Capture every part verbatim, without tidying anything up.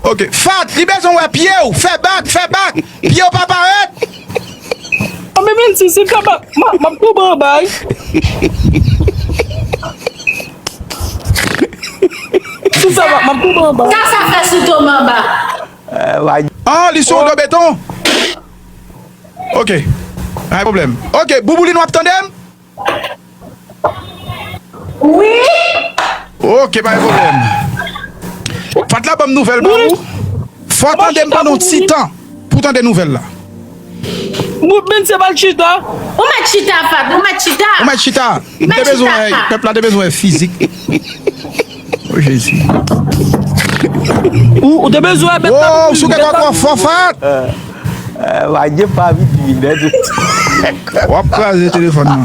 Ok, Fat, li bezwen wè pye w. Fè bak, fè bak. Pye w pa parèt. Anben, menm si, si l ka ba, m a, m ap tonbe anba, wi. Si sa va, m ap tonbe anba. Sa sa fè si w tonbe anba? Ah, li sou yon beton. Ok. Pa gen pwoblèm. Ok, Bouboulin, w ap tande m? Wi. Ok, pa gen pwoblèm. Fat la ban m nouvèl ba ou. Fò w tande m pandan yon ti tan pou w tande nouvèl la. Menm se pa l chita. Ou mèt chita, Fat, ou mèt chita. Ou mèt chita. M te bezwen, pèp la te bezwen fizik. O Jezi. Ou, ou te bezwen bèt la. Wow, sou kèk kò fò, Fat. Eh, eh, wa gen pa vit vin nèt. W ap kraze telefòn nan.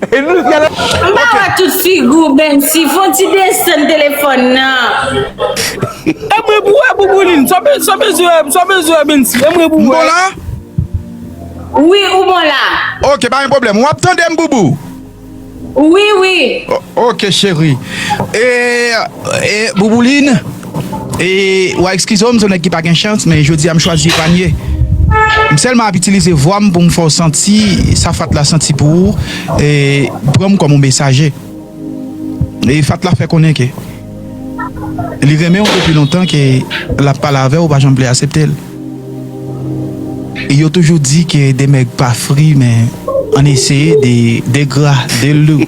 E nou fè la. M pa wè tout figi w, Bensi. Fè yon ti desann telefòn nan. E mwen pou wè, Bouboulin. Sa be-, sa bezwen, sa bezwen, Bensi. E mwen pou wè. M bon la? Wi, ou bon la. Ok, pa gen pwoblèm. W ap tande m, Boubou? Wi, wi. O-, ok, cheri. E, e, Bouboulin, e, w a eskize w, m se yon nèg ki pa gen chans, men jodi a m chwazi epanye. M sèlman ap itilize vwa m pou m fè w santi sa Fat la santi pou ou, e, pran m kòm yon mesaje. E Fat la fè konnen ke li renmen w depi lontan, ke l ap pale avè w, ou pa janm vle aksepte l. E yo toujou di ke de mèg pa fri, men ann eseye de, de gra, de lou.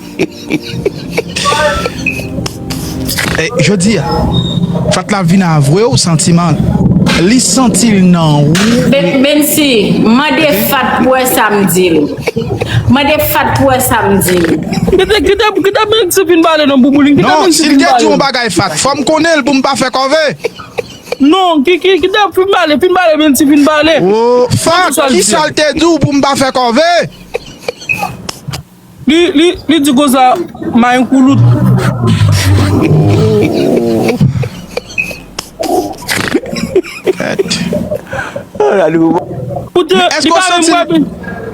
E, jodi a, Fat la vin avwe w santiman l. Li santi l nan ou. Ben, Bensi, mande Fat pou wè sa m di l. Mande Fat pou wè sa m di l. Kite, kite, kite Bensi fin pale non, Bouboulin. Kite Bensi fin pale. Non, si l te di yon bagay, Fat, fò m konnen l pou m pa fè kòve. Non, ki, ki, kite fin pale, fin pale, Bensi fin pale. Oh, Fat, kisa l te di w pou m pa fè kòve? Li, li, li di konsa, may koulout. Koute, èske w santi l,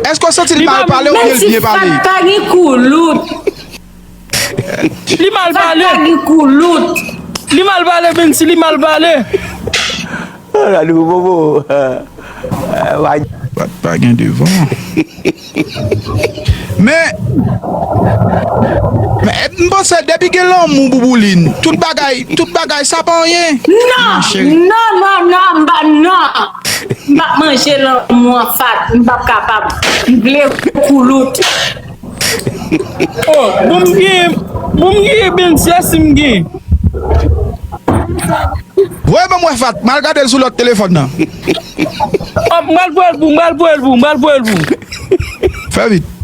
èske w santi l mal pale oubyen l byen pale? Menm si Fat pa gen koulout. Li mal pale. Fat pa gen koulout. Li mal pale, Bensi, li mal pale. Gade pou bobo. Fat pa gen devan. Men, men, m panse depi gen lanmou, Bouboulin, tout bagay, tout bagay, sa pa anyen. Non, non, non, non, m pa, non. M p ap manje lanmou an, Fat. M p ap kapab. M vle koulout. Oh, bon, m gen, bon, m gen, Bensi, si m gen. Voye ban m wè, Fat, m al gade l sou lòt telefòn nan. Oh, m pral voye l pou, m pral voye l pou, m pral voye l pou. Fè vit.